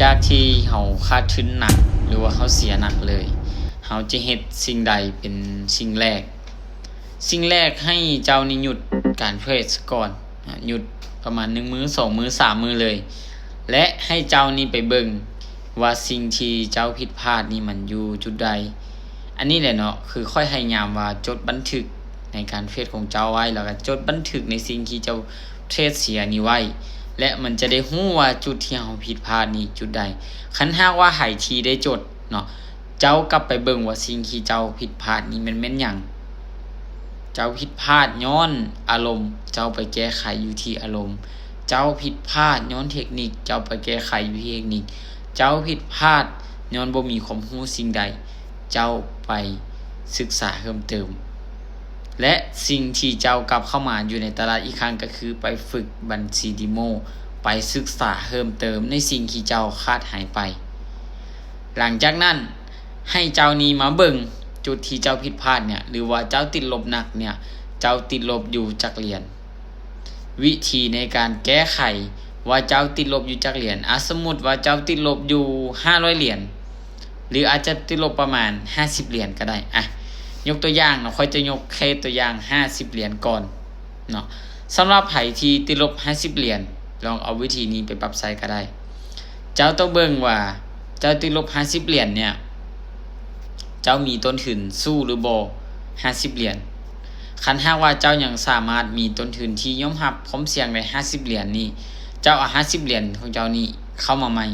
ຈາກທີ່ເຮົາຂາດທຶນໜັກ ຫຼືວ່າເຮົາເສຍໜັກເລີຍ, ເຮົາຈະເຮັດສິ່ງໃດເປັນສິ່ງແລກ? ສິ່ງແລກ, ໃຫ້ເຈົ້ານີ້ຢຸດການເທຣດຊະກ່ອນ, ຢຸດປະມານໜຶ່ງມື້, ສອງມື້, ສາມມື້ເລີຍ ແລະ ໃຫ້ເຈົ້ານີ້ໄປເບິ່ງວ່າສິ່ງທີ່ເຈົ້າຜິດພາດນີ້ມັນຢູ່ຈຸດໃດ. ອັນນີ້ແຫຼະເນາະ ຄືຂ້ອຍພະຍາຍາມວ່າຈົດບັນທຶກໃນການເທຣດຂອງເຈົ້າໄວ້ ແລ້ວກໍຈົດບັນທຶກໃນສິ່ງທີ່ເຈົ້າເທຣດເສຍນີ້ໄວ້ ແລະ ມັນຈະໄດ້ຮູ້ວ່າຈຸດທີ່ເຮົາຜິດພາດນີ້ຈຸດໃດ. ຄັນຫາກວ່າໃຜທີ່ໄດ້ຈົດເນາະ, ເຈົ້າກັບໄປເບິ່ງວ່າສິ່ງທີ່ເຈົ້າຜິດພາດນີ້ມັນແມ່ນຫຍັງ? ເຈົ້າຜິດພາດຍ້ອນອາລົມ, ເຈົ້າໄປແກ້ໄຂຢູ່ທີ່ອາລົມ. ເຈົ້າຜິດພາດຍ້ອນເທັກນິກ, ເຈົ້າໄປແກ້ໄຂຢູ່ທີ່ເທັກນິກ. ເຈົ້າຜິດພາດຍ້ອນບໍ່ມີຄວາມຮູ້ສິ່ງໃດ, ເຈົ້າໄປສຶກສາເພີ່ມເຕີມ. ແລະ ສິ່ງທີ່ເຈົ້າກັບເຂົ້າມາຢູ່ໃນຕະຫຼາດອີກຄັ້ງ ກໍຄືໄປຝຶກບັນຊີເດໂມ, ໄປສຶກສາເພີ່ມເຕີມໃນສິ່ງທີ່ເຈົ້າຂາດຫາຍໄປ. ຫຼັງຈາກນັ້ນ ໃຫ້ເຈົ້ານີ້ມາເບິ່ງຈຸດທີ່ເຈົ້າຜິດພາດເນຍ ຫຼືວ່າເຈົ້າຕິດລົບໜັກເນຍ, ເຈົ້າຕິດລົບຢູ່ຈັກຫຼຽນ? ວິທີໃນການແກ້ໄຂວ່າເຈົ້າຕິດລົບຢູ່ຈັກຫຼຽນ? ອາ ສົມມຸດວ່າເຈົ້າຕິດລົບຢູ່ຫ້າຮ້ອຍຫຼຽນ ຫຼືອາດຈະຕິດລົບປະມານຫ້າສິບຫຼຽນກໍໄດ້. ອາ ຍົກຕົວຢ່າງເນາະ, ຂ້ອຍຈະຍົກເຄສຕົວຢ່າງຫ້າສິບຫຼຽນກ່ອນເນາະ. ສຳລັບໃຜທີ່ຕິດລົບຫ້າສິບຫຼຽນ, ລອງເອົາວິທີນີ້ໄປປັບໃຊ້ກໍໄດ້. ເຈົ້າຕ້ອງເບິ່ງວ່າເຈົ້າຕິດລົບຫ້າສິບຫຼຽນເນຍ, ເຈົ້າມີຕົ້ນທຶນສູ້ຫຼືບໍ່ ຫ້າສິບຫຼຽນ. ຄັນຫາກວ່າເຈົ້າຍັງສາມາດມີຕົ້ນທຶນທີ່ຍອມຮັບຄວາມສ່ຽງໄດ້ຫ້າສິບຫຼຽນນີ້, ເຈົ້າເອົາຫ້າສິບຫຼຽນຂອງເຈົ້ານີ້ເຂົ້າມາໃໝ່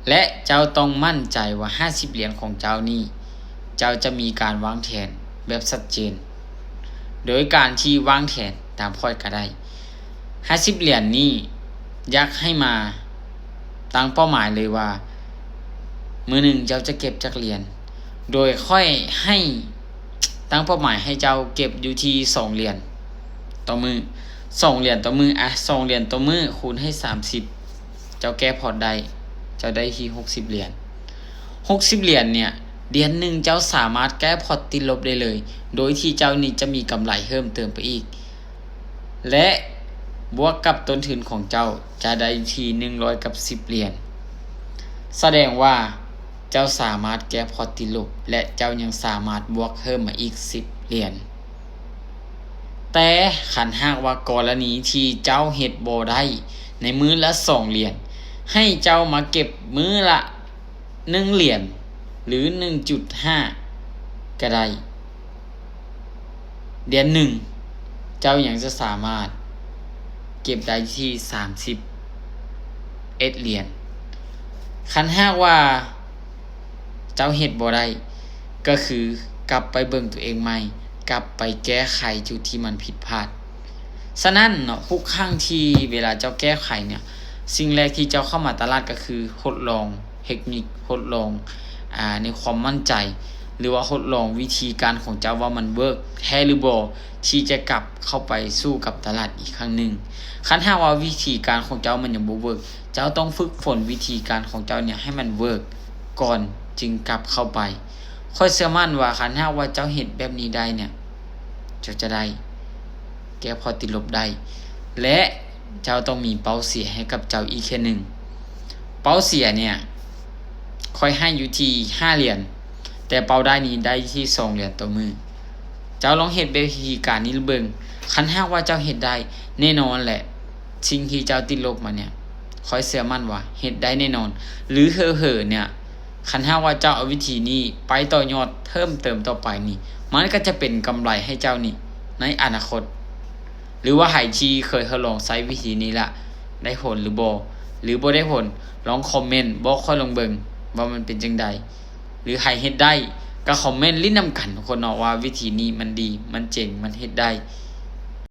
ແລະ ເຈົ້າຕ້ອງໝັ້ນໃຈວ່າຫ້າສິບຫຼຽນຂອງເຈົ້ານີ້ ເຈົ້າຈະມີການວາງແຜນແບບຊັດເຈນ ໂດຍການທີ່ວາງແຜນຕາມຂ້ອຍກໍໄດ້. ຫ້າສິບຫຼຽນນີ້ ຢາກໃຫ້ມາຕັ້ງເປົ້າໝາຍເລີຍວ່າ ມື້ໜຶ່ງເຈົ້າຈະເກັບຈັກຫຼຽນ, ໂດຍຂ້ອຍໃຫ້ຕັ້ງເປົ້າໝາຍໃຫ້ເຈົ້າເກັບຢູ່ທີ່ສອງຫຼຽນຕໍ່ມື້, ສອງຫຼຽນຕໍ່ມື້. ອາ ສອງຫຼຽນຕໍ່ມື້ຄູນໃຫ້ສາມສິບ, ເຈົ້າແກ້ພອດໄດ້, ເຈົ້າໄດ້ທີ່ຫົກສິບຫຼຽນ. ຫົກສິບຫຼຽນເນຍ, ເດືອນໜຶ່ງເຈົ້າສາມາດແກ້ພອດຕິດລົບໄດ້ເລີຍ, ໂດຍທີ່ເຈົ້ານີ້ຈະມີກຳໄລເພີ່ມເຕີມໄປອີກ ແລະ ບວກກັບຕົ້ນທຶນຂອງເຈົ້າຈະໄດ້ທີ່ໜຶ່ງຮ້ອຍກັບສິບຫຼຽນ. ສະແດງວ່າເຈົ້າສາມາດແກ້ພອດຕິດລົບ ແລະ ເຈົ້າຍັງສາມາດບວກເພີ່ມມາອີກສິບຫຼຽນ. ແຕ່ຄັນຫາກວ່າກໍລະນີທີ່ເຈົ້າເຮັດບໍ່ໄດ້ໃນມື້ລະສອງຫຼຽນ, ໃຫ້ເຈົ້າມາເກັບມື້ລະໜຶ່ງຫຼຽນ ຫຼື ໜຶ່ງຈຸດຫ້າ ກໍໄດ້. ເດືອນໜຶ່ງເຈົ້າຍັງຈະສາມາດເກັບໄດ້ທີ່ສາມສິບເອັດຫຼຽນ. ຄັນຫາກວ່າເຈົ້າເຮັດບໍ່ໄດ້ ກໍຄືກັບໄປເບິ່ງຕົວເອງໃໝ່, ກັບໄປແກ້ໄຂຈຸດທີ່ມັນຜິດພາດ. ສະນັ້ນເນາະ, ທຸກຄັ້ງທີ່ເວລາເຈົ້າແກ້ໄຂເນຍ, ສິ່ງແລກທີ່ເຈົ້າເຂົ້າມາຕະຫຼາດກໍຄືທົດລອງເທັກນິກ, ທົດລອງ ອາ ໃນຄວາມໝັ້ນໃຈ ຫຼືວ່າທົດລອງວິທີການຂອງເຈົ້າວ່າມັນເວີກແທ້ຫຼືບໍ່ ທີ່ຈະກັບເຂົ້າໄປສູ້ກັບຕະຫຼາດອີກຄັ້ງໜຶ່ງ. ຄັນຫາກວ່າວິທີການຂອງເຈົ້າມັນຍັງບໍ່ເວີກ, ເຈົ້າຕ້ອງຝຶກຝົນວິທີການຂອງເຈົ້າເນຍໃຫ້ມັນເວີກກ່ອນຈຶ່ງກັບເຂົ້າໄປ. ຂ້ອຍເຊື່ອໝັ້ນວ່າຄັນຫາກວ່າເຈົ້າເຮັດແບບນີ້ໄດ້ເນຍ, ເຈົ້າຈະໄດ້ ແກ້ພອດຕິດລົບໄດ້ ແລະ ເຈົ້າຕ້ອງມີເປົ້າເສຍໃຫ້ກັບເຈົ້າອີກເທື່ອໜຶ່ງ. ເປົ້າເສຍເນຍ ຂ້ອຍໃຫ້ຢູ່ທີ່ຫ້າຫຼຽນ, ແຕ່ເປົ້າໄດ້ນີ້ໄດ້ທີ່ສອງຫຼຽນຕໍ່ມື້. ເຈົ້າລອງເຮັດແບບວິທີການນີ້ເບິ່ງ. ຄັນຫາກວ່າເຈົ້າເຮັດໄດ້, ແນ່ນອນແຫຼະ, ສິ່ງທີ່ເຈົ້າຕິດລົບມາເນຍ, ຂ້ອຍເຊື່ອໝັ້ນວ່າເຮັດໄດ້ແນ່ນອນ. ຫຼືເຜີໆເນຍ, ຄັນຫາກວ່າເຈົ້າເອົາວິທີນີ້ໄປຕໍ່ຍອດເພີ່ມເຕີມຕໍ່ໄປນີ້, ມັນກໍຈະເປັນກຳໄລໃຫ້ເຈົ້ານີ້ໃນອະນາຄົດ. ຫຼືວ່າໃຜທີ່ເຄີຍທົດລອງໃຊ້ວິທີນີ້ລະ ໄດ້ຜົນຫຼືບໍ່ ຫຼືບໍ່ໄດ້ຜົນ, ລອງຄອມເມັນບອກຂ້ອຍລອງເບິ່ງວ່າມັນເປັນຈັ່ງໃດ. ຫຼືໃຜເຮັດໄດ້ກໍຄອມເມັນຫຼິ້ນນຳກັນທຸກຄົນເນາະ ວ່າວິທີນີ້ມັນດີ, ມັນເຈັງ, ມັນເຮັດໄດ້.